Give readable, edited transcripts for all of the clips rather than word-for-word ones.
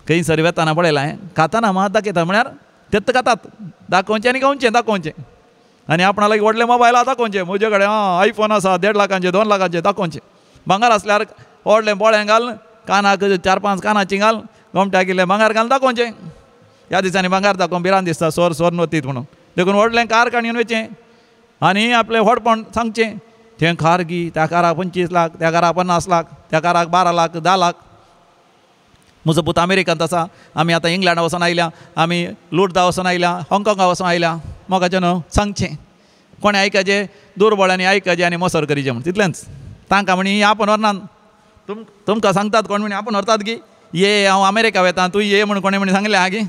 खंयसर वेताना पळयलां खाताना मात दाखयता म्हळ्यार तेत्त खातात दाखोवचें आनी खावचें दाखोवचें आनी आपणा लागीं व्हडलें मोबायल आसा दाखोवचें म्हजे कडेन आं आयफोन आसा 1.5 लाखांचे 2 लाखांचे दाखोवचें भांगर आसल्यार व्हडलें बोळें घाल कानाक 4-5 कानाची घाल गोमट्याक इल्लें भांगर घालून दाखोवचें ह्या दिसांनी भांगर दाखोवंक भिरांत दिसता सोर सोर नोतीत म्हणून देखून व्हडलें कार काडून वयचें आनी आपलें व्हडपण सांगचें तें कार गी त्या काराक 25 लाख त्या काराक 50 लाख त्या काराक 12 लाख 10 लाख म्हजो पूत अमेरिकांत आसा आमी आतां इंग्लंडा वचोन आयल्या आमी लुर्दा वचोन आयल्या हाँगकाँगा वचोन आयल्या मोगाचें न्हू सांगचें कोणें आयकाचें दुर्बळांनी आयकाचें आनी मोसर करीचें म्हण तितलेंच तांकां म्हणी आपूण व्हरनात तुमकां सांगतात कोण म्हणी आपूण व्हरतात की ये हांव अमेरिका वेता तूं ये म्हण कोणें म्हणी सांगलें आगी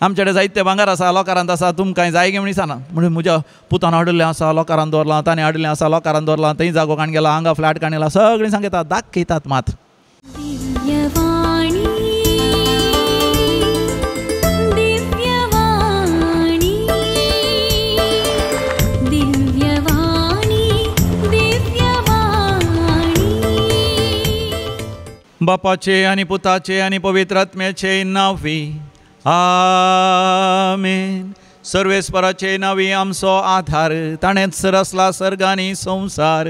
आमचे कडेन जायते भांगर आसा लोकारांत आसा तुमकां जाय गे म्हणी सांगना म्हणून म्हज्या पुतान हाडिल्लें आसा लोकारान दवरलां ताणें हाडिल्लें आसा लोकारान दवरलां थंय जागो काण गेला हांगा फ्लॅट काण गेला सगळीं सांगतात दाखयतात मात. बापाचे आनी पुताचे आनी पवित्र आत्म्याचे नांवी आमेन. सर्वेस्पराचे नांवी आमचो आधार ताणेंच रचला सर्ग आनी संवसार.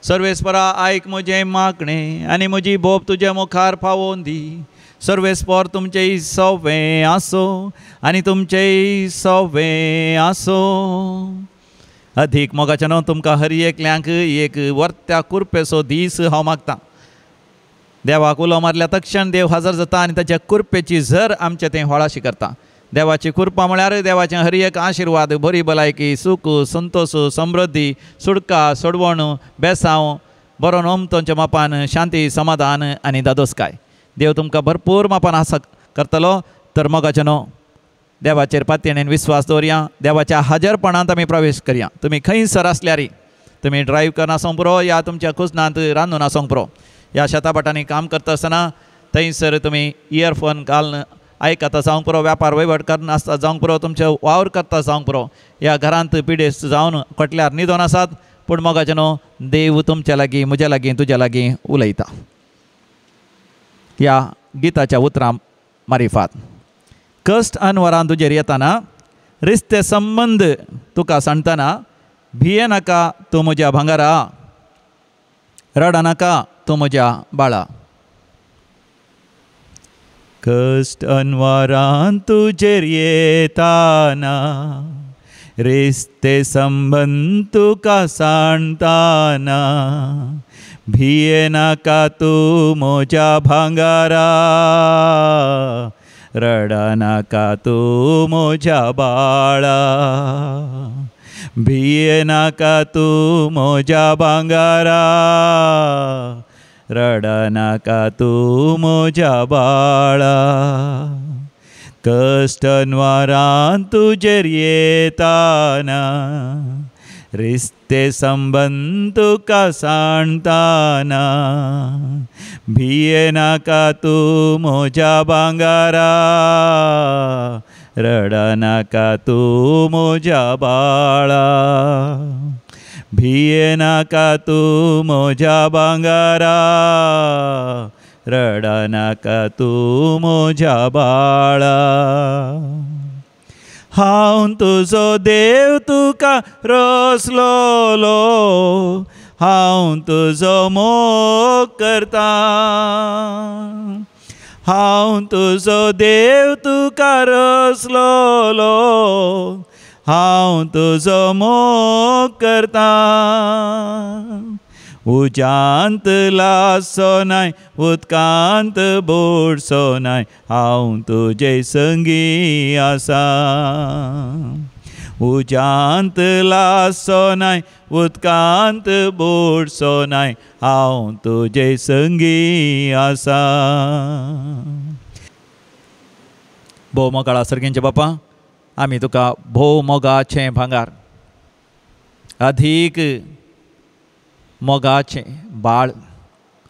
सर्वेस्परा आयक म्हजें मागणें आनी म्हजी बोब तुजे मुखार पावोवन दी. सर्वेस्पर तुमचें सवें आसो आनी तुमचें सवें आसो. अधीक मोगाचें न्हू तुमकां हर एकल्यांक एक वर्त्या कुरपेचो दीस हांव मागतां. देवाक उलो मारल्या तक्षण देव हजर जाता आनी ताच्या कुरपेची झर आमचे थंय होळाशी करता. देवाची कुरपा म्हळ्यार देवाचें हर एक आशिर्वाद बरी भलायकी सूख संतोश समृद्धी सुडका सोडवण बेसांव बरो नोमतोंच्या मापान शांती समाधान आनी दादोसकाय. देव तुमकां भरपूर मापान आसा करतलो. तर मोगाचें न्हू देवाचेर पातयेन विस्वास दवरया देवाच्या हाजरपणांत आमी प्रवेश करया. तुमी खंयसर आसल्यारी तुमी ड्रायव्ह करना आसूंक पुरो या तुमच्या कुजनांत रांदून आसूंक पुरो ह्या शेताभाटांनी काम करता आसतना थंयसर तुमी इयरफोन घालून आयकता जावंक पुरो व्यापार वयवट करनासता जावंक पुरो तुमचें वावर करता जावंक पुरो ह्या घरांत पिडेस्त जावन कटल्यार न्हिदोन आसात पूण मोगाचें न्हू देव तुमच्या लागीं म्हज्या लागीं तुज्या लागीं उलयता. ह्या गिताच्या उतरां मारिफात कश्ट अनवरान तुजेर येताना रिस्ते संबंद तुका सांगतना भिये नाका तूं म्हज्या भांगरा रडनाका तूं म्हज्या बाळा. कश्ट अनवरान तुजेर येताना रिस्ते संबंद तुका सांगताना भिये नाका तूं म्हज्या भांगरा रडनाका तूं म्हज्या बाळा भिये नाका तूं म्हज्या भांगरा रडनाका तूं म्हज्या बाळा. कश्ट अनवरान तुजेर येताना रिस्ते संबंद तुका सांगताना भिये नाका तूं म्हज्या भांगरा रडनाका तूं म्हज्या बाळा भिये नाका तूं म्हज्या भांगरा रडनाका तूं म्हज्या बाळा. हांव तुजो देव तुका रचलोलो हांव तुजो मोग करता हांव तुजो देव तुका रचलोलो हांव तुजो मोग करता. उज्यांत लासचो नाय उदकांत बुडचो नाय हांव तुजे संगी आसा. उज्यांत लासचो नाय उदकांत बुडचो नाय हांव तुजे संगी आसा. भोव मोगाळा सर्गींचे बापा आमी तुका भोव मोगाचें भांगार अधीक मोगाचें बाळ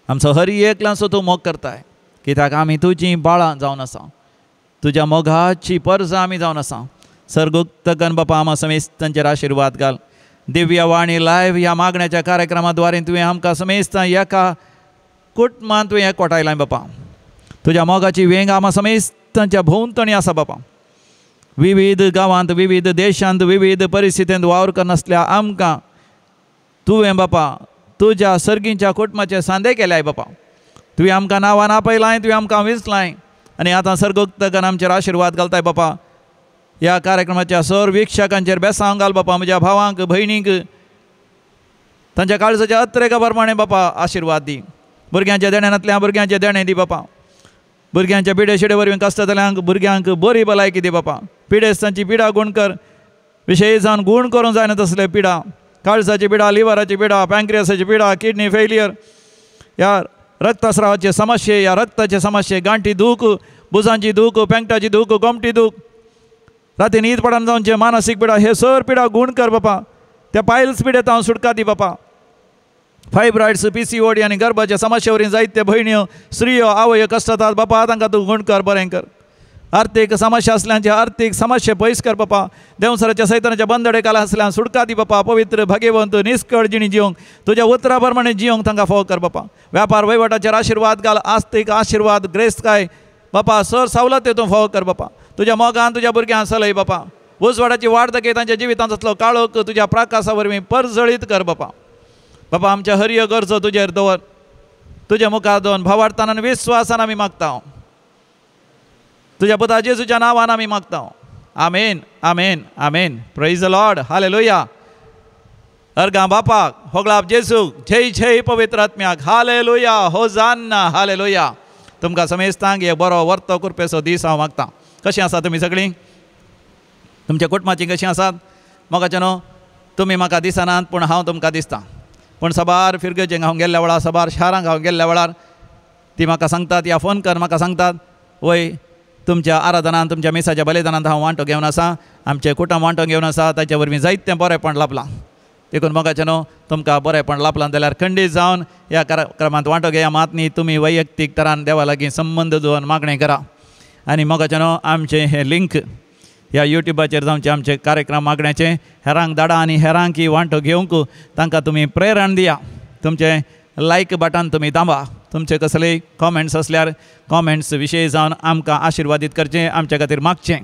आमचो हर एकल्याचो तूं मोग करताय कित्याक आमी तुजीं बाळां जावन आसा तुज्या मोगाची परजा आमी जावन आसा. सर्गुक्त गण बापा आमा समेस्तांचेर आशिर्वाद घाल. दिव्य वाणी लायव्ह ह्या मागण्याच्या कार्यक्रमा द्वारे तुवें आमकां समेस्तां एका कुटुंबांत तुवें एकवटायलां बापा. तुज्या मोगाची वेंग आमा समेस्तांच्या भोंवतणी आसा बापा. विविध गांवांत, विविध देशांत, विविध परिस्थितींत वावर करनासल्या आमकां तुवें बापा तुज्या सर्गींच्या कुटुंबाचे सांदे केल्याय बापा. तुवें आमकां नांवान आपयलाय, तुवें आमकां विंचलाय आनी आतां सर्गोक्तकान आमचेर आशिर्वाद घालताय बापा. ह्या कार्यक्रमाच्या सर वीक्षकांचेर बेसांव घाल बापा. म्हज्या भावांक, भयणींक तांच्या काळजाच्या अत्रेका प्रमाणे बापा आशिर्वाद दी. भुरग्यांच्या देण्यानातल्या भुरग्यांचें देणें दी बापा. भुरग्यांच्या पिडे शिडे वरवीं कश्ट भुरग्यांक बरी भलायकी दी बापा. पिडेस्तांची पिडा गूण कर, विशय जावन गूण करूंक जायना तसले पिडा, काळजाची पिडा, लिवराची पिडा, पँक्रियासाची पिडा, किडनी फेलियर, ह्या रक्तस्रावाचे समस्ये, ह्या रक्ताचे समस्ये, गांठी दूख, बुजांची दूख, पेंकटाची दूख, गोमटी दूख, राती न्हीद पडना जावचे मानसीक पिडा, हे सर पिडा गूण कर बापा. त्या पायल्स पिडेत हांव सुटका दी बापा. फायब्रॉइड्स, PCOD आनी गर्भाच्या समस्ये वरवीं जायते भयण्यो, स्त्रियो, आवयो कश्टतात बापा, तांकां तूं गूण कर, बरें कर. आर्थीक समस्या आसल्यांचे आर्थीक समस्या पयस कर बापा. देंवसराच्या सैतानाच्या बंदडे काल आसल्यान सुटका दी बापा. पवित्र, भाग्यवंत, निस्कळ जिणी जिवंक तुज्या उतरा प्रमाणे जिवंक तांकां फोव कर बापा. व्यापार वहिवटाचेर आशिर्वाद घाल, आस्तीक आशिर्वाद, ग्रेस्तकाय बापा, सर सवलत तूं फोव कर बापा. तुज्या मोगान तुज्या भुरग्यांक सलय बापा. उजवाडाची वाड दाखय, तांच्या जिवितांतलो काळोख तुज्या प्रकाशा वरवीं परजळीत कर बापा. बापा आमच्या हरयो गरजो तुजेर दवर, तुज्या मुखार दवर भावार्थान आनी विस्वासान आमी मागता. तुज्या पुता जेजूच्या नांवान आमी मागता. आमेन, आमेन, आमेन. Praise the Lord. Hallelujah. अर्गां बापाक, होगळाप जेजूक, जय जय पवित्र आत्म्याक. Hallelujah, होजान्ना, hallelujah. तुमकां समेस्तांक एक बरो वर्तो कुरपेचो दीस हांव मागता. कशीं आसा तुमी सगळीं? तुमच्या कुटुंबाचीं कशीं आसात? मोगाचें न्हू, तुमी म्हाका दिसनात पूण हांव तुमकां दिसता. पूण साबार फिरगेजेंक हांव गेल्ल्या वेळार, साबार शारांक हांव गेल्ल्या वेळार ती म्हाका सांगतात, या फोन कर म्हाका सांगतात, वय तुमच्या आराधनान, तुमच्या मिसाच्या बलिदानांत हांव वांटो घेवन आसा, आमचें कुटुंब वांटो घेवन आसा, ताचे वरवीं जायतें बरेंपण लाभलां. देखून मोगाचें न्हू, तुमकां बरेंपण लाभलां जाल्यार खंडीत जावन ह्या कार्यक्रमांत वांटो घेया. मात न्ही, तुमी वैयक्तीक तरान देवा लागीं संबंद दवरून मागणें करा. आनी मोगाचें न्हू, आमचें हें लिंक ह्या युट्यूबाचेर जावचें आमचे कार्यक्रम मागण्याचे हेरांक धाडा आनी हेरांक वांटो घेवंक तांकां तुमी प्रेरण दिया. तुमचें लायक बटन तुमी दांबा. तुमचे कसलेय कॉमेंट्स आसल्यार कॉमेंट्स विशय जावन आमकां आशिर्वादीत करचें, आमच्या खातीर मागचें.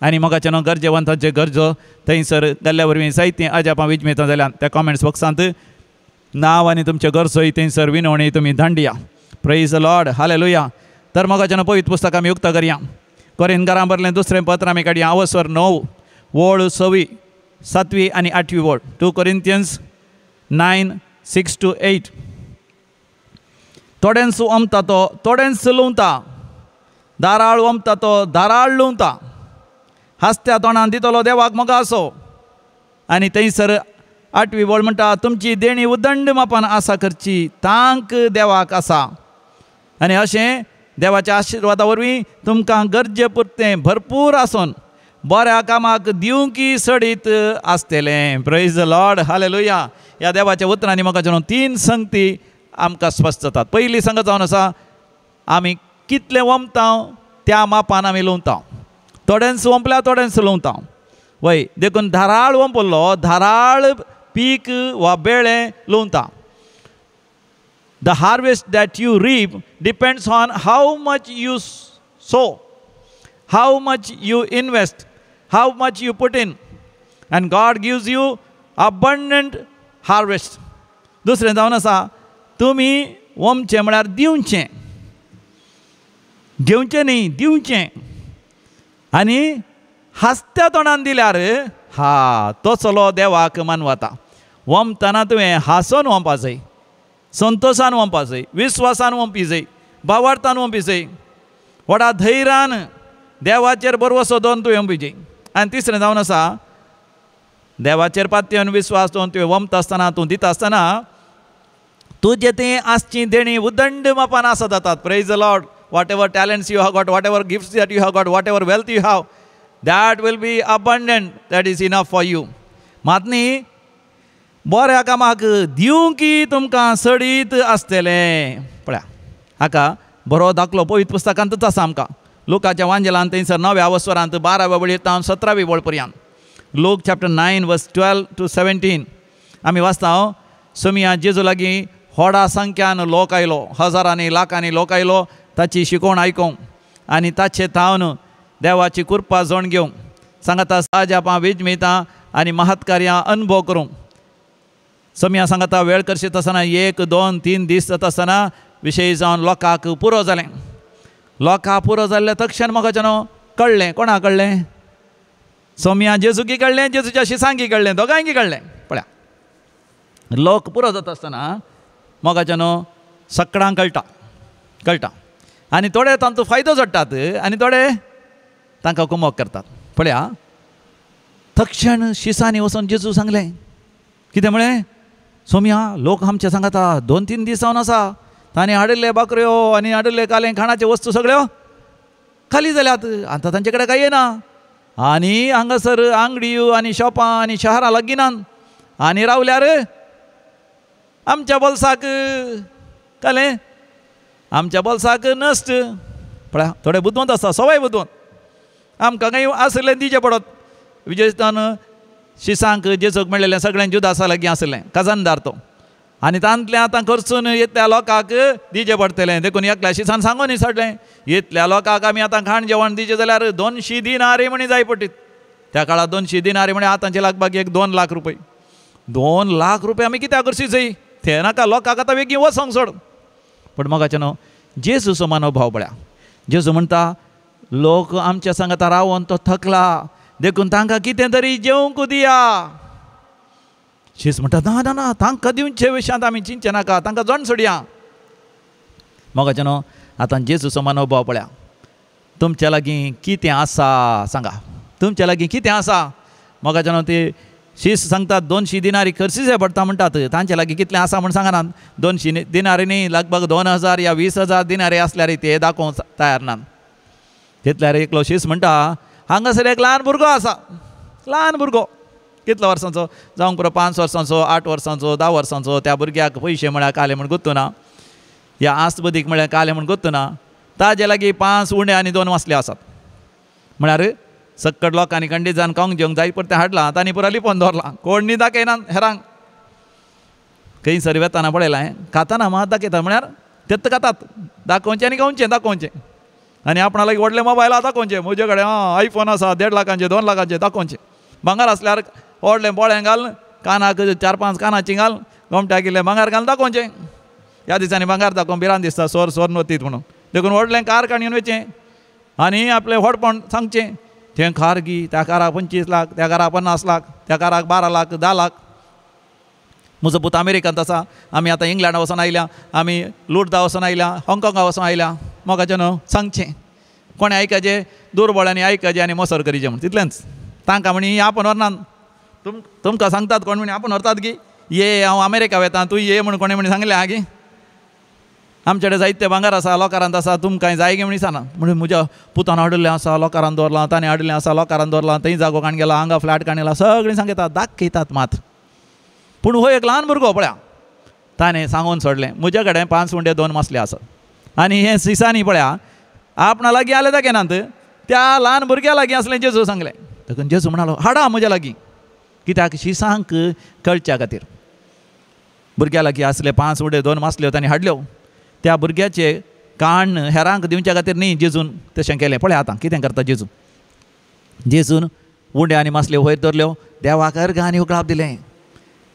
आनी मोगाचें न्हू, गरजेवंतांचे गरजो थंयसर गेल्ल्या वरवीं जायतीं अजापां विजमेतां जाल्यान त्या कॉमेंट्स बॉक्सांत नांव आनी तुमचे गरजोय थंयसर विनवणी तुमी धांडिया. Praise the Lord. Hallelujah. तर मोगाचें न्हू, पवित्र पुस्तक आमी उक्ता करया. कोरिंथकारां बरलें दुसरें पत्र आमी काडया, अवसर 9 वळ 6वी, 7वी आनी 8वी वळ. 2 Corinthians 9, 6 to 8. थोड्यांच ओमता तो थोड्यांच लुंवता, दाराळ ओमता तो दाराळ लुंवता, हासत्या तोंडान दितलो देवाक मोगासो. आनी थंयसर 8वी वळ म्हणटा, तुमची देणी उदंड मापान आसा करची, तांक देवाक आसा. आनी अशें देवाच्या आशिर्वादा वरवीं तुमकां गरजे पुरतें भरपूर आसून बऱ्या कामाक दिवंकी सडीत आसतलें. Praise the Lord. Hallelujah. ह्या देवाच्या उतरांनी म्हाका जाणून 3 संगती आमकां स्पश्ट जातात. पयली संगत जावन आसा, आमी कितलें वमता त्या मापान आमी लुंवता. थोड्यांच वंपल्या, थोड्यांच लुंवता. वय, देखून धाराळ वंपल्लो धाराळ पीक वा बेळें लुंवता. The harvest that you reap depends on how much you sow, how much you invest, how much you put in, and God gives you abundant harvest. दुसरें जावन आसा, तुमी वमचें म्हळ्यार दिवचें, घेवचें न्ही, दिवचें. आनी हासत्या तोंडान दिल्यार हा तो चलो देवाक मानवता. वमतना तुवें हांसोन वमपा जाय, संतोशान वमपा जाय, विस्वासान वमपी जाय, भावार्थान वमपी जाय, व्हडा धैर्यान देवाचेर भरवसो दवरून तुवें वमपी जाय. आनी तिसरें जावन आसा, देवाचेर पातयेवन विस्वास दवरून तुवें वमता आसतना, तूं दिता आसतना तुजें तें आसची देणी उदंड मापान आसा जातात. Praise the Lord. Whatever talents you have got, whatever gifts that you have got, whatever wealth you have, that will be abundant, that is enough for you. मात न्ही, बऱ्या कामाक दिवंकी तुमकां सडीत आसतलें. पळया, हाका बरो दाखलो पवित्र पुस्तकांतूच आसा आमकां. लुकाच्या वांजेलान थंयसर 9व्या अवसरांत 12व्या वळीर तावन 17वी वळ पर्यंत, Luke chapter 9 verse 12 to 17 आमी वाचता. सोमिया जेजू लागीं व्हडा संख्यान लोक आयलो, हजारांनी लाखांनी लोक आयलो ताची शिकोवण आयकोंक आनी ताचे थावन देवाची कृपा जोण घेवंक सांगाता अजापां विजमितां आनी महत्कार्यां अनुभव करूंक. सम्या सांगाता वेळ करशीत आसतना 1 2 3 दीस जाता आसतना विशय जावन लोकांक पुरो जालें. लोकांक पुरो जाल्लें तक्षण म्हाका न्हू कळ्ळें. कोणा कळ्ळें? सोम्या जेजूकी कळ्ळें, जेजूच्या शिसांकी कळ्ळें, दोगांयकी कळ्ळें. पळया लोक पुरो जाता आसतना मोगाच्या न्हू सगळ्यांक कळटा कळटा आनी थोडे तांचो फायदो जोडटात आनी थोडे तांकां कुमोक करतात. पळया तक्षण शिसांनी वचून जेजू सांगलें कितें म्हळें, सोम्या लोक आमचे सांगाता 2 3 दीस जावन आसा, तांणी हाडिल्ले बाकऱ्यो आनी हाडिल्ले कालें खाणाच्यो वस्तू सगळ्यो खाली जाल्यात, आतां तांचे कडेन कांय येना आनी हांगासर आंगडियो आनी शॉपां आनी शहरां लागीं नात आनी रावल्यार आमच्या बोल्साक कळ्ळें, आमच्या बोल्साक नश्ट. पळया थोडे बुदवंत आसता, सवाय बुदवंत, आमकां कांय आसलें दिवचें पडत. विजयस्थान शिसांक जेजूक मेळिल्लें सगळें जुदासा लागीं आसलें, खजानदार तो, आनी तांतलें आतां खर्चून येतल्या लोकांक दिवचें पडटलें. देखून एकल्या शिसान सांगून सोडलें येतल्या लोकांक आमी आतां खाण जेवण दिवचें जाल्यार 200 दिनारी म्हणी जाय पडटीत. त्या काळार 200 दिनारी म्हणी आतांचे लागबाग 1 2 लाख रुपये. 2 लाख रुपये आमी कित्याक करशी जय ते नाका, लोकांक आतां बेगीन वचोंक सोड. पूण मोगाचें न्हू जेजूचो मनोभाव पळया. जेजू म्हणटा लोक आमच्या सांगाता रावन तो थकला, देखून तांकां कितें तरी जेवंक दिया. शीस म्हणटा ना ना ना, तांकां दिवचे विशयांत आमी चिंतचें नाका, तांकां जण सोडया. मोगाचें न्हू आतां जेजूचो मनोभाव पळया. तुमच्या लागीं कितें आसा सांगा, तुमच्या लागीं कितें आसा. मोगाचें न्हू ते शीस सांगतात 200 दिनारी खर्ची जाय पडटा म्हणटात, तांचे लागीं कितलें आसा म्हूण सांगनात. 200 दिनारी न्ही, लगभग 2000 या 20000 दिनारी आसल्यार ते दाखोवंक तयार नात. तितल्यार एकलो शीस म्हणटा हांगासर एक ल्हान भुरगो आसा, ल्हान भुरगो कितलो वर्सांचो जावंक पुरो, 5 वर्सांचो, 8 वर्सांचो, 10 वर्सांचो. त्या भुरग्याक पयशे म्हळ्यार काले म्हूण गुत्तू ना, या आस्तबदीक म्हळ्यार काले म्हूण गुत्तू ना. ताजे लागीं 5 उंडे आनी 2 वासले आसात. म्हळ्यार सक्कड लोकांनी खंडीत जावन खावंक जेवंक जाय परतें हाडलां, तांणी पुरो लिपोवन दवरलां, कोण न्ही दाखयना हेरांक. खंयसर वेताना पळयलां खाताना मात दाखयता, म्हळ्यार तेत्त खातात, दाखोवचें आनी खावचें दाखोवचें. आनी आपणा लागीं व्हडलें मोबायल आसा दाखोवचें, म्हजे कडेन आं आयफोन आसा 1.5 लाखांचे 2 लाखांचे दाखोवचें. भांगर आसल्यार व्हडलें बोळें घाल, कानाक 4 5 कानाची घाल, गोमट्याक इल्लें भांगर घालून दाखोवचें. ह्या दिसांनी भांगर दाखोवंक भिरांत दिसता, सोर सोर वतीत म्हणून. देखून व्हडलें कार काडून वयचें आनी आपलें व्हडपण सांगचें, तें कार गी, त्या काराक 25 लाख, त्या काराक 50 लाख, त्या काराक 12 लाख, 10 लाख. म्हजो पूत अमेरिकांत आसा, आमी आतां इंग्लंडा वचोन आयल्या, आमी लुडदा वचोन आयल्या, हाँगकाँगा वचोन आयल्या. मोगाचें न्हू सांगचें, कोणें आयकचें दुर्बळांनी आयकचें आनी मोसर करीचें म्हूण तितलेंच. तांकां म्हणी आपूण व्हरनात, तुमकां सांगतात कोण म्हणी आपूण व्हरतात की ये हांव अमेरिका वेता तूं ये म्हूण कोणें म्हणी सांगलें आगी. आमचे कडेन जायते भांगर आसा, लोकारांत आसा, तुमकां जाय गे म्हणी सांगना. म्हणून म्हज्या पुतान हाडिल्लें आसा, लोकारान दवरलां, ताणें हाडिल्लें आसा, लोकारान दवरलां, थंय जागो काण गेला, हांगा फ्लॅट काण गेला, सगळीं सांगतात, दाखयतात मात. पूण हो एक ल्हान भुरगो पळया ताणें सांगून सोडलें म्हज्या कडेन 5 उंडे 2 मासले आसात. आनी हें सिसांनी पळया आपणा लागीं आलें दाखयनात, त्या ल्हान भुरग्या लागीं आसलें जेजू सांगलें. देखून जेजू म्हणालो हाडा म्हज्या लागीं, कित्याक शिसांक कळच्या खातीर. भुरग्या लागीं आसले 5 उंडे 2 मासल्यो ताणें हाडल्यो, त्या भुरग्याचे काण हेरांक दिवच्या खातीर न्ही जेजून तशें केलें. पळय आतां कितें करता जेजू. जेजून उंडे आनी मासल्यो वयर धरल्यो, देवाक अर्घ आनी उकळाप दिलें,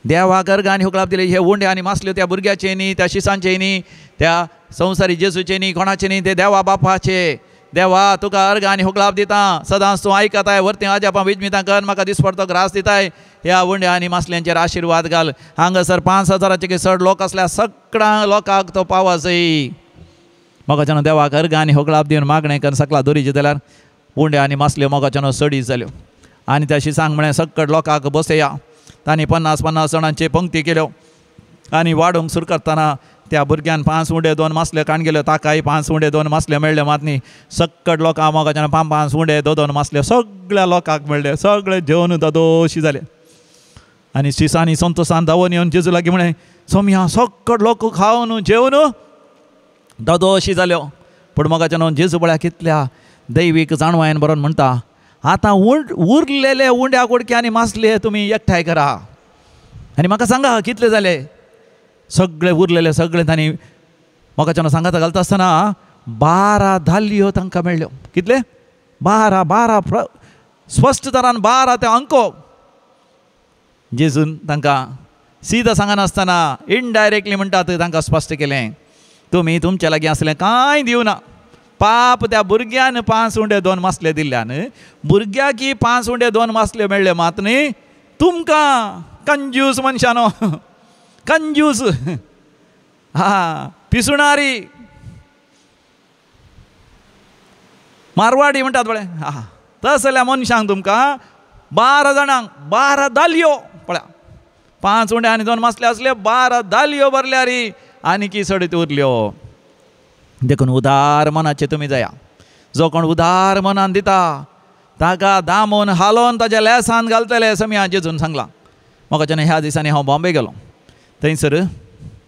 देवाक अर्घ आनी उकळाप दिलें. हे उंडे आनी मासल्यो त्या भुरग्याचे न्ही, त्या शिसांचे न्ही, त्या संवसारी जेजूचे न्ही, कोणाचे न्ही, ते देवा बापाचे. देवा तुका अर्घ आनी हुकलाप दिता, सदांच तूं आयकताय, वरतें अजापां विजमितां कर, म्हाका दिसपडतो ग्रास दिताय. ह्या उंड्या आनी मासल्यांचेर आशिर्वाद घाल. हांगासर 5000 चड लोक आसल्यार सगळ्या लोकांक तो पावासय. मोगाच्यान देवाक अर्घ आनी हुकलाप दिवन मागणें कर सकला दोरीचे जाल्यार उंड्या आनी मासल्यो मोगाच्यान सडी जाल्यो. आनी त्या शिसांक म्हळें सक्कड लोकांक बसया. तांणी 50 50 जाणांचे पंक्ती केल्यो आनी वाडूंक सुरू करतना त्या भुरग्यान 5 उंडे 2 मासले काण गेल्यो, ताकाय 5 उंडे 2 मासले मेळ्ळे. मात न्ही सक्कड लोकांक मोगाच्यान 5 5 उंडे 2 2 मासले सगळ्या लोकांक मेळ्ळे. सगळे जेवन दादोशी जाले. आनी शिसांनी संतोसान धांवून येवन जेजू लागीं म्हळें सोमया सक्कड लोक खावन जेवन दादोशी जाल्यो. पूण मोगाच्यान जेजू पळया कितल्या दैवीक जाणवायन बरोवन म्हणटा आतां उरलेले उंड्या कुडके आनी मासले तुमी एकठांय करा आनी म्हाका सांगा कितले जाले. सगळे उरलेले सगळे तांणी मोगाच्यान सांगाता घालता आसतना 12 धाल्यो तांकां मेळ्ळ्यो. कितले? 12 12 स्पश्ट तरान 12 ते अंको. जेजून तांकां सीधा सांगनासतना इनडायरेक्टली म्हणटात तांकां स्पश्ट केलें, तुमी तुमच्या लागीं आसलें कांय दिवना. पाप त्या भुरग्यान 5 उंडे 2 मासले दिल्ल्यान भुरग्याकी 5 उंडे 2 मासले मेळ्ळे मात न्ही, तुमकां कंजूस मनशानो, कंजूस, हा पिसुणारी, मारवाडी म्हणटात पळय, हा तसल्या मनशांक तुमकां 12 जाणांक 12 दालयो पळया, 5 उंडे आनी 2 मासले आसले, 12 दालयो भरल्यार आनी की सडीत उरल्यो. देखून उदार मनाचे तुमी जाया. जो कोण उदार मनान दिता ताका दामून हालोवन ताज्या लेसान घालतले असो मी जेजून सांगलां. म्हाका ह्या दिसांनी हांव बॉम्बे गेलो, थंयसर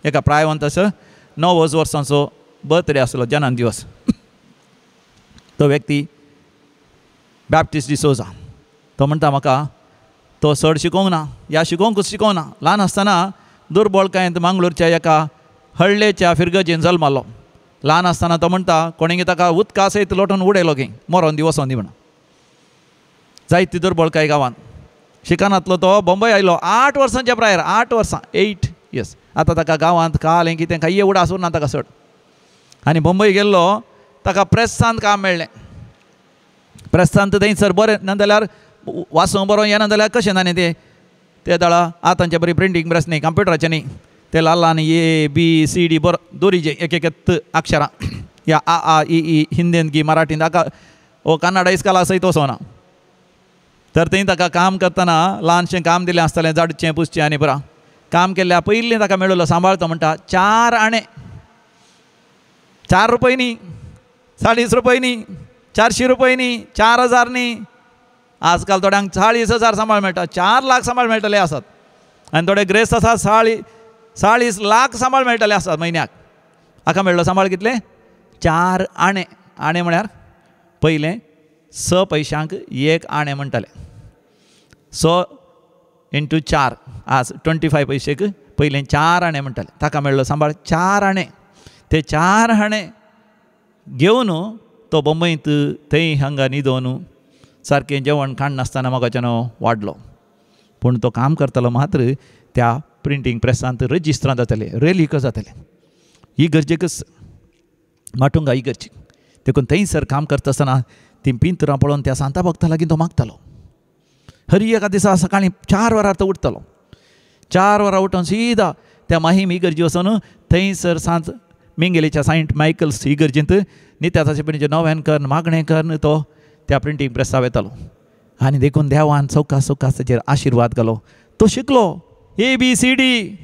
एका प्रायवंत असो 90 वर्सांचो बर्थडे आसलो, जन्म दिवस. तो व्यक्ती बॅप्टिस्ट डिसोजा. तो म्हणटा म्हाका तो चड शिकोवंक ना, ह्या शिकोवंकूच शिकोवंक ना. ल्हान आसतना दुर्बळकायेंत मांगलोरच्या एका हळ्ळेच्या फिरगजेन जल्मालो. ल्हान आसतना तो म्हणटा कोणें ताका उदका सयत लोटून उडयलो की मरोन दी वचोन दी म्हणून. जायती दुर्बळकाय गांवांत. शिकानातलो तो बॉम्बे आयलो 8 वर्सांच्या प्रायर, 8 वर्सां, 8 इयर्स. आतां ताका गांवांत काल कितें कांय उडास उरना ताका चड. आनी बॉम्बे गेल्लो ताका प्रेसांत काम मेळ्ळें. प्रेसांत थंयसर बरें ना जाल्यार वाचूंक बरोवंक येना जाल्यार कशें ना न्ही तें ते दळा आतांचे बरी प्रिंटींग प्रेस न्ही, कंप्युटराचें न्ही, ते ल्हान ल्हान ए बी सी डी बरो दोरीचे एक एक अक्षरां या आ आ इ ई हिंदीन की मराठीन ताका ओ कन्नड इस्काला सयत वचोना. तर थंय ताका काम करतना ल्हानशें काम दिलें आसतलें, जाडचें पुसचें आनी पुरा काम केल्ल्या पयलीं ताका मेळिल्लो सांबाळतो म्हणटा 4 आणे, 4 रुपये न्ही, 40 रुपये न्ही, 400 रुपये न्ही, 4000 न्ही. आजकाल थोड्यांक 40,000 सांबाळ मेळटा, 4 लाख सांबाळ मेळटले आसात. आनी थोडे ग्रेस्त आसात 40 लाख सांबाळ मेळटले आसात म्हयन्याक. हाका मेळ्ळो सांबाळ कितले? 4 आणे. आणे म्हळ्यार पयलें 6 पयशांक 1 आणे म्हणटाले. 6 इंटू 4 आज 25 पयशेक पयलें 4 आणे म्हणटाले. ताका मेळ्ळो सांबाळ 4 आणे. ते 4 आणे घेवन तो बंबईंत थंय हांगा न्हिदोवन सारकें जेवण काडनासतना म्हाकाच्यान वाडलो. पूण तो काम करतालो मात्र त्या प्रिंटींग प्रेसांत रजिस्ट्रांत जाताले, रेलीक जाताले. ही गरजेकच माटुंगा ही गरजेक. देखून थंयसर काम करता आसतना ती पिंतरां पळोवन त्या सांता भक्ता लागीं तो मागतालो. हरी एका दिसा सकाळीं 4 वरां तो उठतालो. 4 वरां उठून सीधा त्या माहीम इगर्जी वचून थंयसर सांत मिंगेलीच्या सायंट मायकल्स इगर्जींत नित्याचे पिणीचें नव्यान करून मागणें करून तो त्या प्रिंटींग प्रेसा वेतालो. आनी देखून देवान सवकास सवकास ताचेर आशिर्वाद घालो. तो शिकलो ए बी सी डी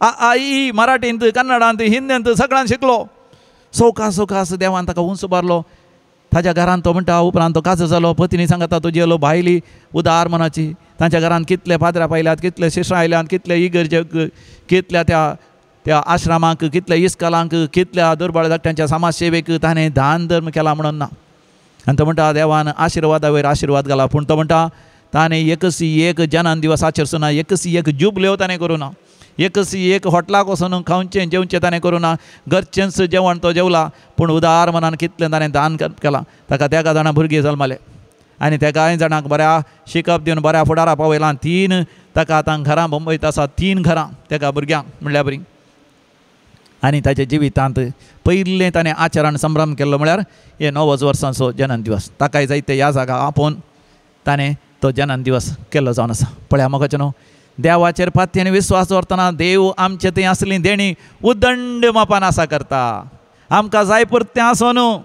आ आ ई मराठींत, कन्नडांत, हिंदींत सगळ्यान शिकलो. सवकास सवकास देवान ताका उंच उबारलो. ताज्या घरांत तो म्हणटा उपरांत तो काजो जालो. पत्नी सांगता तुजेलो भायली उदार मनाची. तांच्या घरांत कितले पाद्रा पायल्यात, कितले शिश्रां आयल्यात, कितले इगर्जेक, कितल्या त्या त्या आश्रमांक, कितल्या इस्कलांक, कितल्या दुर्बळ धाकट्यांच्या समाजसेवेक ताणें दान धर्म केला म्हणून ना. आनी तो म्हणटा देवान आशिर्वादा वयर आशिर्वाद घाला. पूण तो म्हणटा ताणें एकच एक जनान दिवस आचरचो ना, एकच एक जुबल्यो ताणें करूं ना, एकच एक हॉटलाक वचून खावचें जेवचें ताणें करूं ना, घरचेंच जेवण तो जेवला. पूण उदार मनान कितलें ताणें दान केलां. ताका तेगा जाणां भुरगीं जल्मले आनी त्या कांय जाणांक बऱ्या शिकप दिवन बऱ्या फुडारा पावयलां. 3 ताका आतां घरां बंबयत आसा, 3 घरां तेका भुरग्यांक म्हणल्या बरी. आनी ताच्या जिवितांत पयलें ताणें आचरण संभ्रम केल्लो म्हळ्यार हे 90 वर्सांचो जन्म दिवस. ताकाय जायते ह्या जागा आपोवन ताणें तो जन्म दिवस केल्लो जावन आसा. पळया मोगाचें न्हू, देवाचेर पातयेन विस्वास दवरतना देव आमचे थंय आसली देणी उदंड मापान आसा करता. आमकां जाय पुरतें आसूं न्हू,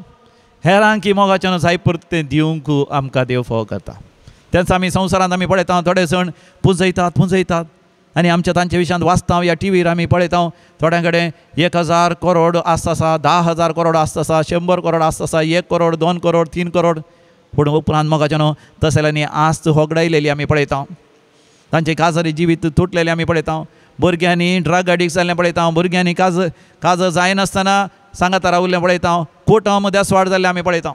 हेरांकी मोगाचें न्हू जाय पुरतें दिवंक आमकां देव फावो करता. तेन्ना आमी संवसारांत आमी पळयता थोडे जाण पुंजयतात पुंजयतात आनी आमच्या तांच्या विशयांत वाचता या टीव्हीर आमी पळयता थोड्यां कडेन 1000 करोड आसता आसा, 10,000 करोड आसता आसा, 100 करोड आसता आसा, 1 करोड, 2 करोड, 3 करोड. पूण उपरांत मोगाचें न्हू तसल्यांनी आस्त होगडायलेली आमी पळयता. तांचे काजरी जिवीत तुटलेलें आमी पळयता. भुरग्यांनी ड्रग एडिक्ट जाल्लें पळयता. भुरग्यांनी काज काजर जायनासतना सांगाता रावल्लें पळयता. कुटुंब देसवाड जाल्लें आमी पळयता.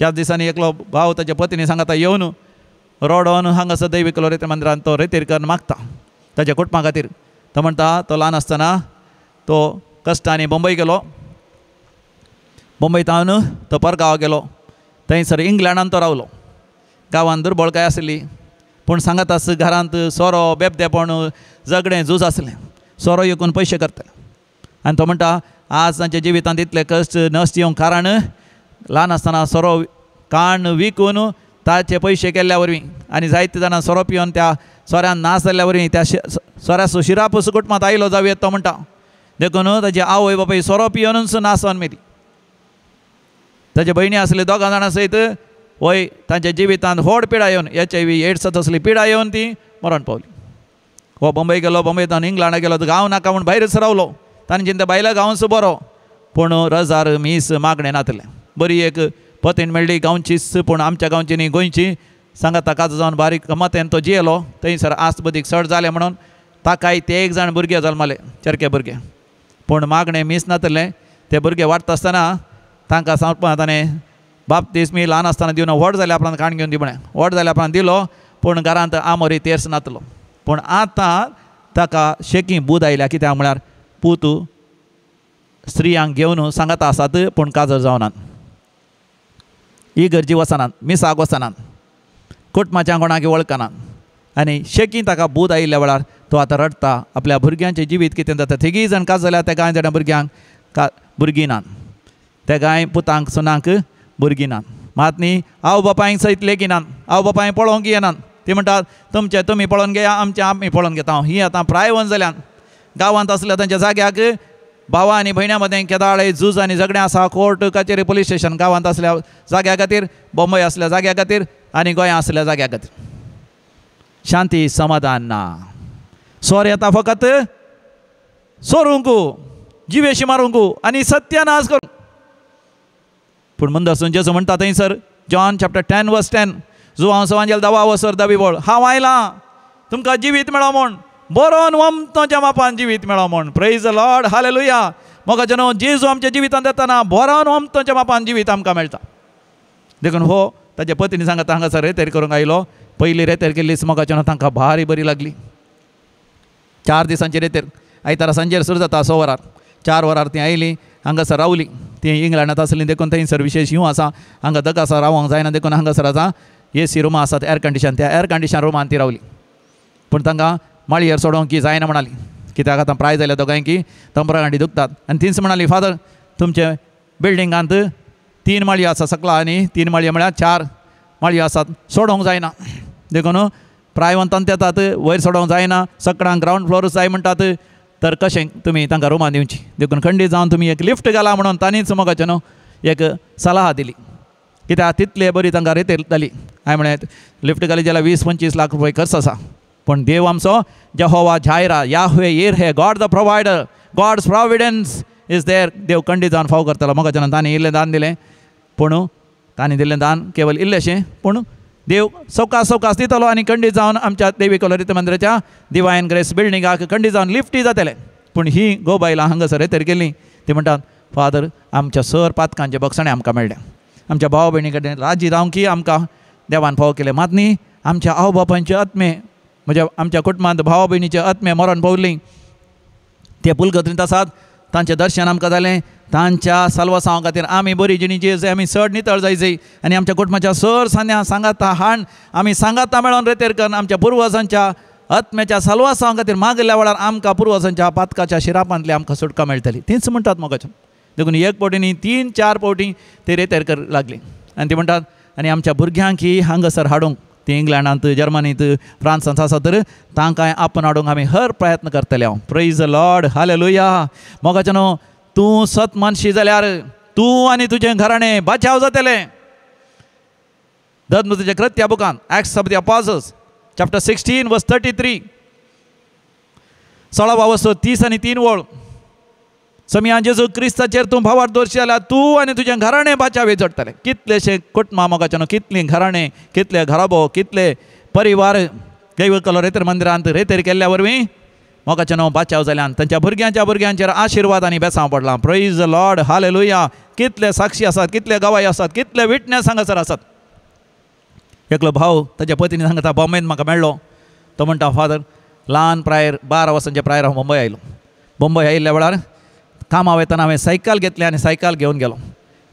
ह्याच दिसांनी एकलो भाव ताच्या पत्नी सांगाता येवन रडोन हांगासर दैवीक लोरेत मंदिरांत तो रेतीर करून मागता ताच्या कुटुंबा खातीर. तो म्हणटा तो ल्हान आसतना तो कश्टांनी बंबय गेलो. बॉम्बेतावन तो परगांवा गेलो, थंयसर इंग्लंडान तो रावलो. गांवांत दुर्बळकाय आसली, पूण सांगत आस घरांत सोरो बेबदेपण झगडें झूज आसलें. सोरो विकून पयशे करताले. आनी तो म्हणटा आज तांच्या जिवितांत इतले कश्ट नश्ट येवंक कारण ल्हान आसतना सोरो काण विकून ताचे पयशे केल्ल्या वरवीं आनी जायते जाणां सोरो पिवन त्या सोऱ्यान नाश जाल्ल्या वरवीं त्या सोऱ्याचो शिरापूस कुटुंबांत आयलो जावं येत तो म्हणटा. देखून ताची आवय बापूय सोरो पिवनूच नाश जावन मेली. ताचे भयणी आसले दोगां जाणां सयत वय तांच्या जिवितांत व्हड पिडा येवन HIV AIDS तसली पिडा येवन ती मरण पावली. हो बॉम्बे गेलो, बॉम्बेंतान इंग्लंडा गेलो, गांव नाका म्हूण भायरच रावलो. ताणें चिंता बायलां गांवच बरो, पूण रजार मीस मागणें नातलें. बरी एक पतीण मेळ्ळी गांवचीच, पूण आमच्या गांवची न्ही गोंयची. सांगाता काजू जावन बारीक मतेन तो जियेलो. थंयसर आस्त बदीक चड जालें म्हणून ताकाय ते एक जाण भुरगे जल्माले, चरके भुरगे. पूण मागणें मीस नातलें. ते भुरगे वाडटा आसतना तांकां सांगपा ताणें बाप्तीस मी ल्हान आसतना दिवन व्हड जाल्या उपरांत काण घेवन दी म्हळें. व्हड जाल्या उपरांत दिलो, पूण घरांत आमोरी तेर्स नातलो. पूण आतां ताका शेकी बूद आयल्या. कित्याक म्हळ्यार पूत स्त्रियांक घेवन सांगाता आसात, पूण काजर जावनात, इगर्जी वचनात, मिसाक वचनात, कुटुंबाच्या कोणाक वळखनात. आनी शेकी ताका बूद आयिल्ल्या वेळार तो आतां रडटा आपल्या भुरग्यांचें जिवीत कितें जाता. तिगीय जाण काज जाल्यार त्या कांय जाणां भुरग्यांक भुरगीं नात, त्या कांय पुतांक सुनांक भुरगीं नात. मात न्ही आवय बापायंक सयत लेगीनात, आवय बापायंक पळोवंक येनात. ती म्हणटात तुमचें तुमी पळोवन घेया, आमचें आमी पळोवन घेता. ही आतां प्रायवन जाल्यान गांवांत आसल्या तांच्या जाग्याक भावा आनी भयण्यां मदें केदाळे झूज आनी झगडें आसा. कोर्ट कचेरी पुलीस स्टेशन गांवांत आसल्या जाग्या खातीर, बॉम्बे आसल्या जाग्या खातीर आनी गोंया आसल्या जाग्या खातीर शांती समाधान ना. सोर येता फकत सोरूंक, जिवेशी मारूंक आनी सत्यानाश करूंक. पूण मुंदरसून जेजू म्हणटा थंयसर जॉन चॅप्टर 10 वर्स 10, जुवांव सवांजेल 10 वसर 10 वळ, हांव आयलां तुमकां जिवीत मेळो म्हूण, बरोवन वमतोच्या मापान जिवीत मेळो म्हूण. प्रेज the Lord, hallelujah. मोगाचे न्हू जेजू आमच्या जिवितांत येतना बरोवन वमतोच्या मापान जिवीत आमकां मेळटा. देखून हो ताच्या पत्नी सांगता हांगासर रेतेर करूंक आयलो. पयली रेतेर केल्लीच मोगाचे न्हू तांकां भारी बरी लागली. 4 दिसांची रेतेर, आयतारा सांजेर सुरू जाता 6 वरार, 4 वरार ती आयली हांगासर रावली. ती इंग्लंडांत आसली देखून थंयसर विशेश यूं आसा, हांगा दक आसा रावंक जायना देखून हांगासर आतां AC रुमां आसात एयर कंडिशन, त्या एयर कंडिशन रुमान ती रावली. पूण तांकां माळयेर सोडोवंक की जायना म्हणाली, कित्याक आतां प्राय जाल्या दोगांय की तंबरा गांडी दुखतात. आनी तीच म्हणाली फादर तुमचे बिल्डिंगांत 3 माळयो आसा सकला आनी 3 माळयो म्हळ्यार 4 माळयो आसात, सोडोवंक जायना देखून प्रायवंतांत येतात वयर सोडोवंक जायना, सकडांक ग्रावंड फ्लोर जाय म्हणटात, तर कशें तुमी तांकां रुमान दिवची. देखून खंडीत जावन तुमी एक लिफ्ट घाला म्हणून तांणीच मोगाचें न्हू एक सलाह दिली. कित्याक तितले बरी तांकां रेतेर जाली. हांवें म्हळें लिफ्ट घाली जाल्यार 20-25 लाख रुपये खर्च आसा, पूण देव आमचो Jehovah Jireh, Yahweh Yireh, God the provider, God's providence is there. देव खंडीत जावन फाव करतलो. मोगाचें न्हू तांणी इल्लें दान दिलें, पूण तांणी दिल्लें दान केवल इल्लेशें, पूण देव सवकास सवकास दितलो. आनी खंडीत जावन आमच्या देवी कोलोरीत मंदिराच्या डिवायन ग्रेस बिल्डिंगाक खंडीत जावन लिफ्टी जातलें. पूण ही गो बायलां हांगासर रेतेर गेलीं. ती म्हणटात फादर आमच्या सर पातकांचें बक्षणें आमकां मेळ्ळें, आमच्या भाव भयणी कडेन राजी रावंक की आमकां देवान फावो केलें. मात न्ही आमच्या आवय बापायचे आत्मे, म्हणजे आमच्या कुटुंबांत भाव भयणीचे आत्मे मरण पावली, ते पुलगत्रींत आसात, तांचें दर्शन आमकां जालें. तांच्या साल्वासांव खातीर आमी बरी जिणेची जाय, आमी चड नितळ जाय जाय आनी आमच्या कुटुंबाच्या सर सांद्या सांगाता हाण आमी सांगाता मेळोन रेतेर करून आमच्या पुर्वजांच्या आत्म्याच्या साल्वासांव खातीर मागल्या वेळार आमकां पुर्वजांच्या पातकाच्या शिरापांतली आमकां सुटका मेळटली. तीच म्हणटात मोगाचें. देखून एक फावटी न्ही 3-4 फावटी ते रेतेर कर लागली. आनी ती म्हणटात आनी आमच्या भुरग्यांक ही हांगासर हाडूंक, ती इंग्लंडांत, जर्मनींत, फ्रांसांत आसा तर तांकां आपोवन हाडूंक आमी हर प्रयत्न करतले. हांव प्रेज the Lord, hallelujah. मोगाचें न्हू तूं सत मानशी जाल्यार तूं आनी तुजें घराणें बाचाव जातलें. धर्म तुज्या कृत्या बुकान Acts of the Apostles chapter 16 verse 33, 16 वरस 33 वळ. समिया जेजू क्रिस्ताचेर तूं भावार दवरशी जाल्यार तूं आनी तुजें घराणें बाचावे जडटलें. कितलेशे कुटुंबां मोगाचें न्हू, कितलीं घराणें, कितले घराबो, कितले परिवार दैव कलो रेतेर मंदिरांत रेतेर केल्ल्या वरवीं मोगाचें न्हू बाचाव जाल्यान तांच्या भुरग्यांच्या भुरग्यांचेर आशिर्वाद आनी बेसांव पडलां. प्रेज the Lord, hallelujah. कितले साक्षी आसात, कितले गवाय आसात, कितले विटनेस हांगासर आसात. एकलो भाव ताच्या पतीन सांगता बॉम्बेन म्हाका मेळ्ळो. तो म्हणटा फादर ल्हान प्रायर 12 वर्सांचे प्रायर हांव मुंबय आयलो. मुंबय आयिल्ल्या वेळार कामां वतना हांवें सायकल घेतलें आनी सायकल घेवन गेलो.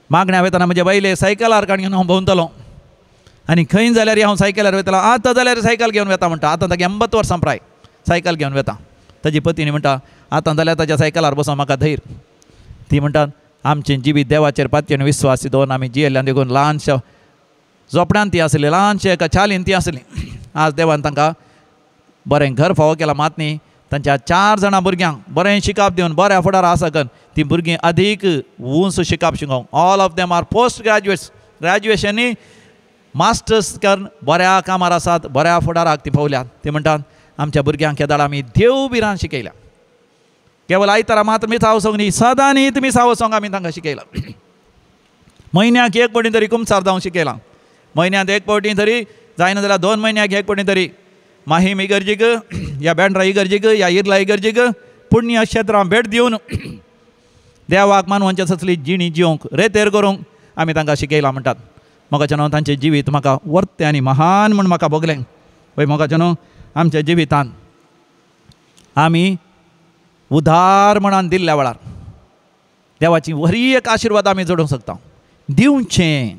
मागण्या वयतना म्हज्या बायले सायकलार काण घेवन हांव भोंवतलो आनी खंय जाल्यार हांव सायकलार वयतलो. आतां जाल्यार सायकल घेवन वता म्हणटा. आतां ताका 80 वर्सां प्राय सायकल घेवन वता. ताजी पतीनी म्हणटा आतां जाल्यार ताज्या सायकलार बसोन म्हाका धैर. ती म्हणटात आमचें जिवीत देवाचेर पातयेन विस्वास दवरून आमी जियेल्ल्यान देखून ल्हानशा झोपड्यान ती आसली, ल्हानशे एका चालीन ती आसली. आज देवान तांकां बरें घर फावो केलां मात न्ही, तांच्या 4 जाणां भुरग्यांक बरें शिकाप दिवन बऱ्या फुडार आसा करून ती भुरगीं अदीक उंच शिकाप शिकोवंक. All of them are post graduates, ग्रॅज्युएशनी masters करून बऱ्या कामार आसात, बऱ्या फुडाराक ती पावल्यात. ती म्हणटात आमच्या भुरग्यांक केदाळ आमी देव भिरांत शिकयल्या. केवल आयतारा मात्र मिसाव सोंग न्ही, सदां न्ही मिसाव सोंग आमी तांकां शिकयलां. म्हयन्याक एक फावटी तरी कुमसार जावंक शिकयलां. म्हयन्यांत एक फावटी तरी जायना जाल्यार 2 म्हयन्याक एक फावटी तरी माहीम इगर्जीक या बेंड्रा इगर्जीक या इर्ला इगर्जीक पुण्य क्षेत्रां भेट दिवन देवाक मानवांच्या ससली जिणी जिवंक रेतेर करूंक आमी तांकां शिकयलां म्हणटात. मोगाचें न्हू तांचें जिवीत म्हाका वर्तें आनी महान म्हूण म्हाका भोगलें. पळय मोगाचें न्हू आमच्या जिवितांत आमी उदार म्हणान दिल्ल्या वेळार देवाची वरी एक आशिर्वाद आमी जोडूंक शकता. दिवचें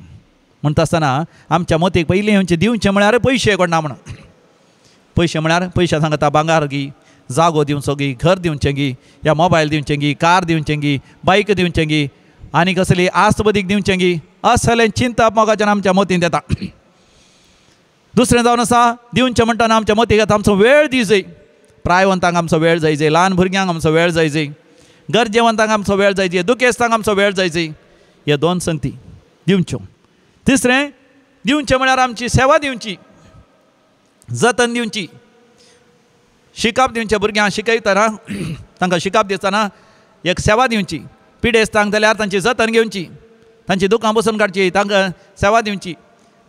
म्हणटा आसतना आमच्या मतीक पयलीं येवचें दिवचें म्हळ्यार पयशे कोणा म्हणून. पयशे म्हळ्यार पयशे सांगता भांगार गी, जागो दिवचो गी, घर दिवचें गी, या मोबायल दिवचें गी, कार दिवचें गी, बायक दिवचें गी, आनी कसली आस्त बदीक दिवचें गी, असलें चिंतप मोगाच्यान आमच्या मतींत येता. दुसरें जावन आसा दिवचें म्हणटना आमच्या मतीक येता आमचो वेळ दिवजय. प्रायवंतांक आमचो वेळ जायजे, ल्हान भुरग्यांक आमचो वेळ जायजे, गरजेवंतांक आमचो वेळ जायजे, दुखेस्तांक आमचो वेळ जायजे. ह्यो 2 संगती दिवच्यो. तिसरें दिवचें म्हळ्यार आमची सेवा दिवची, जतन दिवची, शिकाप दिवचें. भुरग्यांक शिकयतना तांकां शिकाप दितना एक सेवा दिवची. पिडेस्तांक जाल्यार तांची जतन घेवची, तांची दुकां बसून काडची, तांकां सेवा दिवची.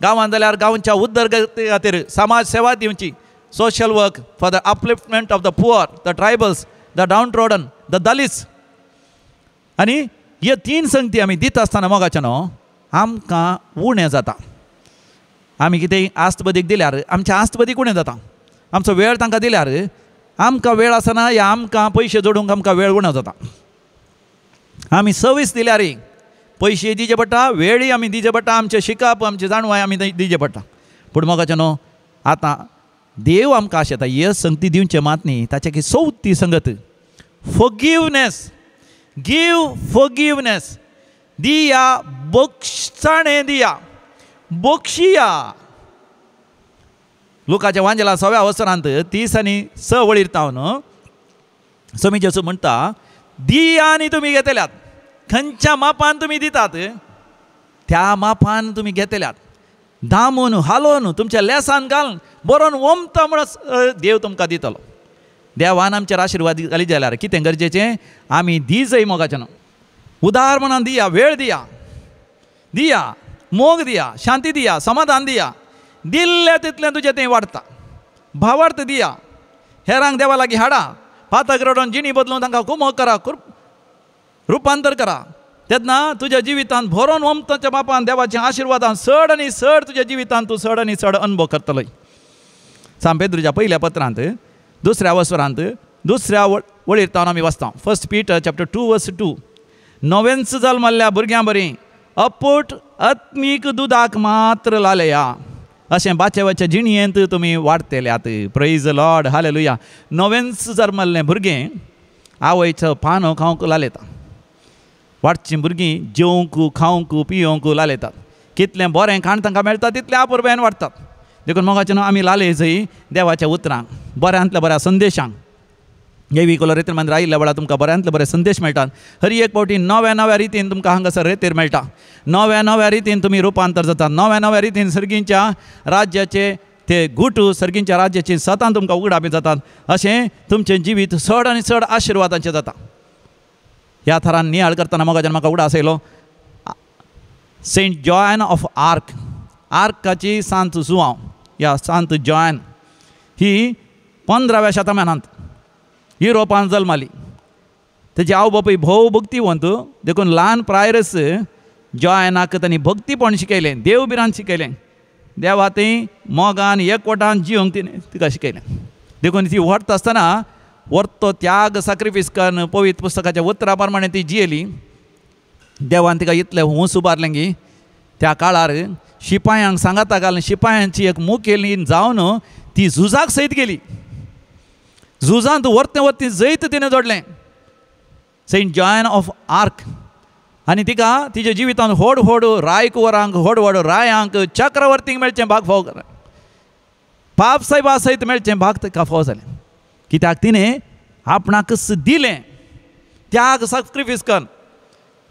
गांवांत जाल्यार गांवच्या उदरगती खातीर समाज सेवा दिवची. Social work for the upliftment of the poor, the tribals, the downtrodden, the Dalits. आनी हे 3 संगती आमी दिता आसतना मोगाचें न्हू आमकां उणें जाता. आमी कितें आस्त बदीक दिल्यार आमच्या आस्त बदीक उणें जाता. आमचो वेळ तांकां दिल्यार आमकां वेळ आसना या आमकां पयशे जोडूंक आमकां वेळ उणो जाता. आमी सर्वीस दिल्यार पयशे दिवचे पडटा, वेळय आमी दिवचे पडटा, आमचें शिकप आमचें जाणवाय आमी दिवचें पडटा. पूण मोगाचें न्हू आतां देव आमकां आशेता हे संगती दिवचें मात न्ही, ताचे की चवथी संगत फॉरगिवनेस. Give forgiveness. दिया बक्षाणें दिया, बक्षिया. लुकाच्या वांजेला 6व्या वसरांत 30 आनी 6 वळीर तावन समी जेजू म्हणटा दिया आनी तुमी घेतल्यात. खंयच्या मापान तुमी दितात त्या मापान तुमी घेतल्यात. दामून हालोवन तुमच्या लेसान घालून बरोवन ओमता म्हण देव तुमकां दितलो. देवान आमचेर आशिर्वाद घाली जाल्यार कितें गरजेचें आमी दी जय मोगाचें न्हू. उदार म्हणान दिया, वेळ दिया, दिया मोग दिया, शांती दिया, समाधान दिया. दिल्लें तितलें तुजें तें वाडटा. भावार्थ दिया, हेरांक देवा लागीं हाडा, पातक रडोवन जिणी बदलून तांकां कुमोक करा, रुपांतर करा. तेन्ना तुज्या जिवितांत भरोन ओमताच्या बापान देवाच्या आशिर्वादान चड आनी चड तुज्या जिवितांत तूं चड आनी चड अनुभव करतलोय. सांत पेद्रूच्या पयल्या पत्रांत 2ऱ्या वसरांत 2ऱ्या वळीर तावन आमी वाचता. 1 Peter chapter 2 verse 2. नवेंच जल्मल्ल्या भुरग्यां बरी अपूट आत्मीक दुदाक मात्र लालया अशें बाचेवाच्या जिणयेंत तुमी वाडटेल्यात. Praise Lord, hallelujah. नवेंच जल्मल्लें भुरगें आवयचो पानो खावंक लालयता. वाडचीं भुरगीं जेवंक खावंक पियोवंक लालयतात. कितलें बरें खाण तांकां मेळटा तितलें आपुरबायेन वाडटात. देखून मोगाचें न्हू आमी लालय जय देवाच्या उतरांक, बऱ्यांतल्या बऱ्या संदेशांक. येवी कोलो रेतीर मंदिर आयिल्ल्या वेळार तुमकां बऱ्यांतले बरे संदेश मेळटात. हर एक फावटी नव्या नव्या रितीन तुमकां हांगासर रेतीर मेळटा. नव्या नव्या रितीन तुमी रुपांतर जातात. नव्या नव्या रितीन सर्गींच्या राज्याचे ते गुटू, सर्गींच्या राज्याची सतां तुमकां उगडापी जातात. अशें तुमचें जिवीत चड आनी चड आशिर्वादांचें जाता. ह्या थरान नियाळ करतना मोगाच्यान म्हाका उगडास आयलो सेंट जॉन ऑफ आर्क, आर्काची सांत जुआंव या सांत जॉन ही 15व्या शतमानांत युरोपान जल्माली. तेजी आवय बापूय भोव भक्तिवंत, देखून ल्हान प्रायरस जॉयनाक तांणी भक्तीपण शिकयलें, देव भिरांत शिकयलें, देवा ती मोगान एकवटान जिवंक तिणें तिका शिकयलें. देखून ती व्हरता आसतना व्हरतो त्याग सॅक्रिफायस करून पवित्र पुस्तकाच्या उतरा प्रमाणे ती जियेली. देवान तिका इतलें हूंस उबारलें की त्या काळार शिपायांक सांगाता घालून शिपायांची एक मुखेली जावन ती झुजाक सयत गेली. झुजांत वरतें वरतें जैत तिणें जोडलें. सेंट जॉन ऑफ आर्क आनी तिका तिच्या जिवितांत व्हड व्हड रायकुवरांक, व्हड व्हड रायांक, चक्रवर्तींक मेळचें भाग फावो जालें. पाप सायबा सयत मेळचें भाग तिका फावो जालें. कित्याक तिणें आपणाकच दिलें, त्याग सॅक्रिफायस करून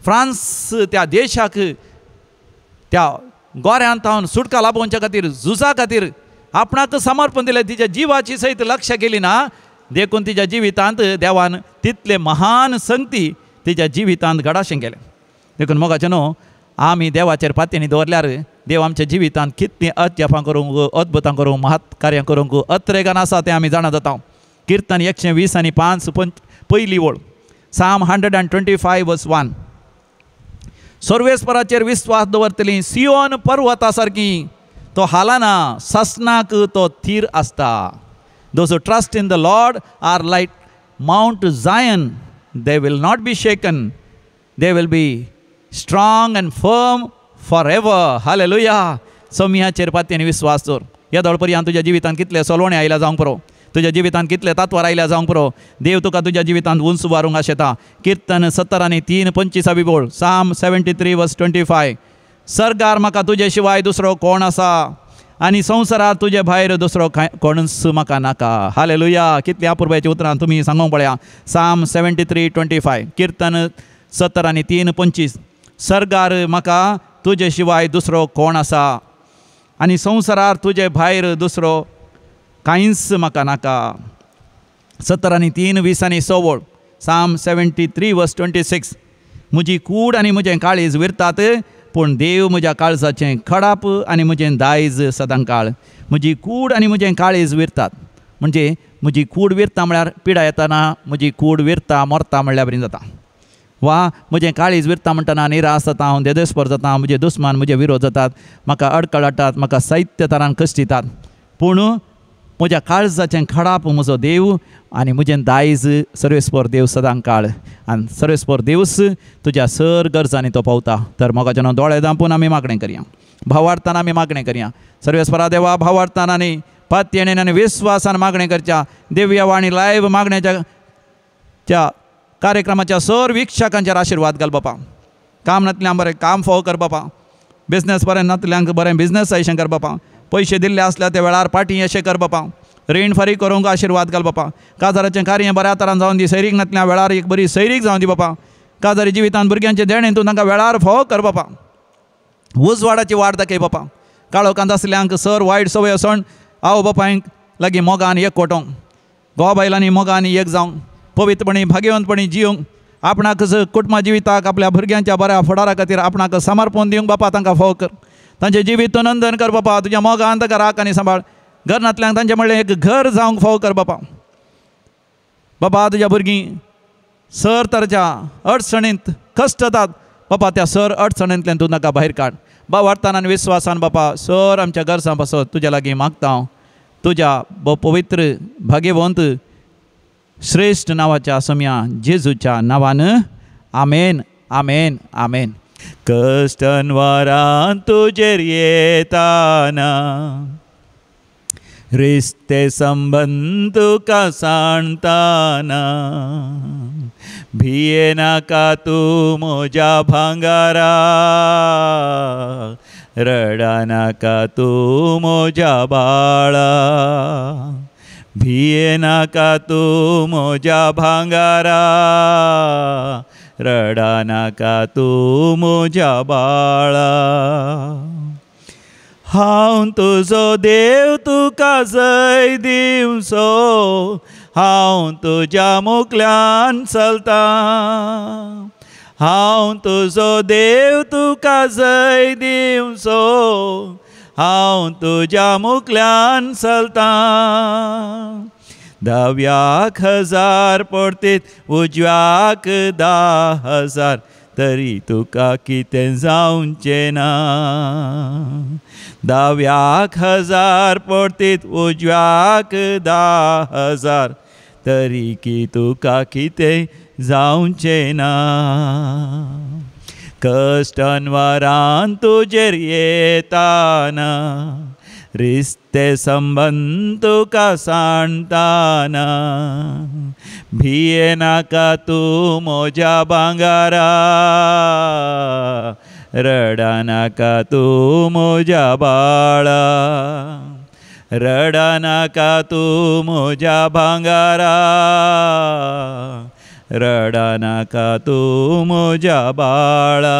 फ्रांस त्या देशाक त्या गोऱ्यांत थावन सुटका लाभोवच्या खातीर झुजा खातीर आपणाक समर्पण दिलें. तिच्या जिवाची सयत लक्ष केली ना, देखून तिच्या जिवितांत देवान तितले महान संगती तिच्या जिवितांत घडाशें केलें. देखून मोगाचें न्हू आमी देवाचेर पातयेनी दवरल्यार देव आमच्या जिवितांत कितलीं अजापां करूंक, अद्भुतां करूंक, महत् कार्यां करूंक अत्रेगान आसा तें आमी जाणा जाता. किर्तन 120 आनी 5 पयली ओळ, Psalm 125 verse 1. सर्वेस्पराचेर विस्वास दवरतली सियोन पर्वता सारकी, तो हालाना ससनाक तो थीर आसता. Those who trust in the Lord are like Mount Zion, they will not be shaken, they will be strong and firm forever. Hallelujah. सोम्याचेर पातयेन विस्वास दवर. ह्या दोळपर्यंत तुज्या जिवितांत कितले सोलवणे आयल्या जावंक पुरो, तुज्या जिवितांत कितले तात्वार आयल्या जावंक पुरो, देव तुका तुज्या जिवितांत उंच उबारूंक आशेता. किर्तन 70 आनी 3 25 बोळ, Psalm 73 verse 25. सरगार म्हाका तुजे शिवाय दुसरो कोण आसा आनी संवसारार तुजे भायर दुसरो कोणूच म्हाका नाका. हालेलुया. कितली अपुरबायेची उतरां तुमी सांगूंक पळया. Psalm 73:25, किर्तन 70 आनी 3 25. सरगार म्हाका तुजे शिवाय दुसरो कोण आसा आनी संवसारार तुजे भायर दुसरो कांयच म्हाका नाका. 70 आनी 3 20 आनी 6, Psalm 73 verse 26. म्हजी कूड आनी म्हजें काळीज विरतात, पूण देव म्हज्या काळजाचें खडाप आनी म्हजें दायज सदांकाळ. म्हजी कूड आनी म्हजें काळीज विरतात म्हणजे म्हजी कूड विरता म्हळ्यार पिडा येतना म्हजी कूड विरता मरता म्हणल्यार बरी जाता, वा म्हजें काळीज विरता म्हणटना निराश जाता हांव, देदेस्पर जाता, म्हजे दुस्मान म्हजे विरोध जातात, म्हाका अडकळटात, म्हाका साहित्य तरान कश्टितात, पूण म्हज्या काळजाचें खडाप म्हजो देव आनी म्हजें दायज सर्वेस्पर देव सदांकाळ. आनी सर्वेस्पर देवच तुज्या सर गरजांनी तो पावता. तर मोगाचें न्हू दोळे धांपून आमी मागणें करया, भावार्थान आमी मागणें करया. सर्वेस्परा देवा, भावार्थान आनी पातयेणेन आनी विस्वासान मागणें करच्या देवया वाणी लायव्ह मागण्याच्या त्या कार्यक्रमाच्या सर वीक्षकांचेर आशिर्वाद घाल बापा. काम नातल्यांक बरें काम फावो कर बापा, बिजनेस बरें नातल्यांक बरें बिजनेस अशें कर बापा, पयशे दिल्ले आसल्यार ते वेळार पाटी अशें कर बापा, रीण फारीक करूंक आशिर्वाद घाल बापा, काजाराचें कार्य बऱ्या तरान जावन दी, सैरीक नातल्या वेळार एक बरी सैरीक जावन दी बापा, काजारी जिवितांत भुरग्यांचें देणें तूं तांकां वेळार फावो कर बापा, उजवाडाची वाट दाखय बापा, काळोखांत आसल्यांक सर वायट संवय सण आवय बापायंक लागीं मोगान एक कोटोंक, घोवा बायलांनी मोगान एक जावंक, पवित्रपणी भाग्यवंतपणी जिवंक, आपणाक कुटुंबा जिविताक आपल्या भुरग्यांच्या बऱ्या फुडारा खातीर आपणाक समर्पण दिवंक बापा तांकां फावो कर, तांचें जिवीत तूं नंदन कर बापा, तुज्या मोगान तांकां राख आनी सांबाळ, घर नातल्यांक तांचें म्हणलें एक घर जावंक फावो कर बापा. बाबा तुज्या भुरगीं सर तरच्या अडचणींत कश्टतात बापा, त्या सर अडचणींतल्यान तूं तांकां भायर काड. भावार्थान आनी विस्वासान बापा सर आमच्या गरजां पासत तुज्या लागीं मागता हांव, तुज्या पवित्र भाग्यवंत श्रेश्ठ नांवाच्या सम्या जेजूच्या नांवान, आमेन आमेन आमेन. कश्टनवारान तुजेर येताना रिश्ते संबंद तुका सांगताना, भिये नाका तूं म्हज्या भांगारा, रडा नाका तूं म्हज्या बाळा, भिये नाका तूं म्हज्या भांगारा, रडा नाका तूं म्हज्या बाळा. हांव तुजो देव तुका जय दिवचो, हांव तुज्या मुखल्यान चलतां, हांव तुजो देव तुका जय दिवचो, हांव तुज्या मुखल्यान चलतां. धाव्याक 1000 पडतीत उजव्याक 10,000, तरी तुका कितें जावचें ना. दाव्याक 1000 पडतीत उजव्याक 10,000, तरी की तुका कितें जावचें ना. कश्टान तुजेर येताना रिश्ते संबंद तुका सांडताना भिये नाका तूं म्हज्या भांगरा रडा नाका तूं म्हज्या बाळा रडा नाका तूं म्हज्या भांगरा रडा नाका तूं म्हज्या बाळा।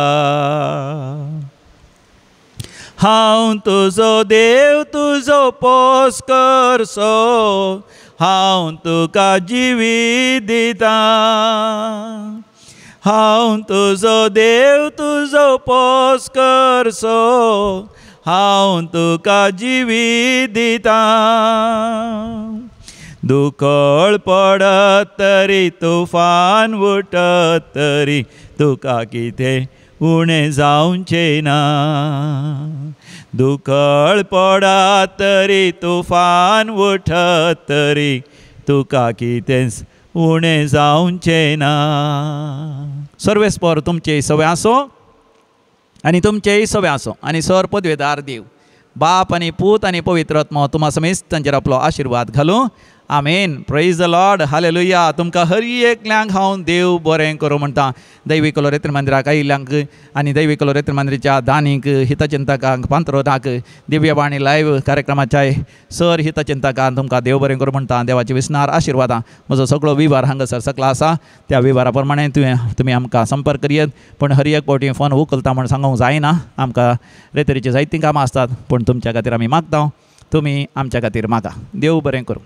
हांव तुजो देव तुजो पोस करसो हांव तुका जिवीत दिता हांव तुजो देव तुजो पोस करसो हांव तुका जिवीत दिता। दुकळ पडत तरी तुफान उठत तरी तुका कितें उणें जावचें ना दुकळ पडत तरी तुफान उठत तरी तुका कितेंच उणें जावचें ना। सर्वेस्पर तुमचें सगळें आसूं आनी तुमचेंय सगळें आसूं आनी सर पदवेदार देव बाप आनी पूत आनी पवित्र आत्मो तुमा समेस्त तांचेर आपलो आशिर्वाद घालूं। आमेन। Praise the Lord. Hallelujah. तुमकां हर एकल्यांक हांव देव बरें करूं म्हणटा। दैवीक लोरेत्र मंदिराक आयिल्ल्यांक आनी दैवीक लोरेत्र मंदिराच्या दानीक हितचिंतकांक पांत्रोनाक दिव्यवाणी लायव्ह कार्यक्रमाच्या सर हितचिंतकांक तुमकां देव बरें करूं म्हणटा। देवाची विसनार आशिर्वादां म्हजो सगळो विवार हांगासर सकला आसा त्या विवारा प्रमाणे तुमी आमकां संपर्क करयत। पूण हर एक फावटी फोन उखलता म्हूण सांगूंक जायना, आमकां रेतरीचीं जायतीं कामां आसतात, पूण तुमच्या खातीर आमी मागता, तुमी आमच्या खातीर मागा। देव बरें करूं।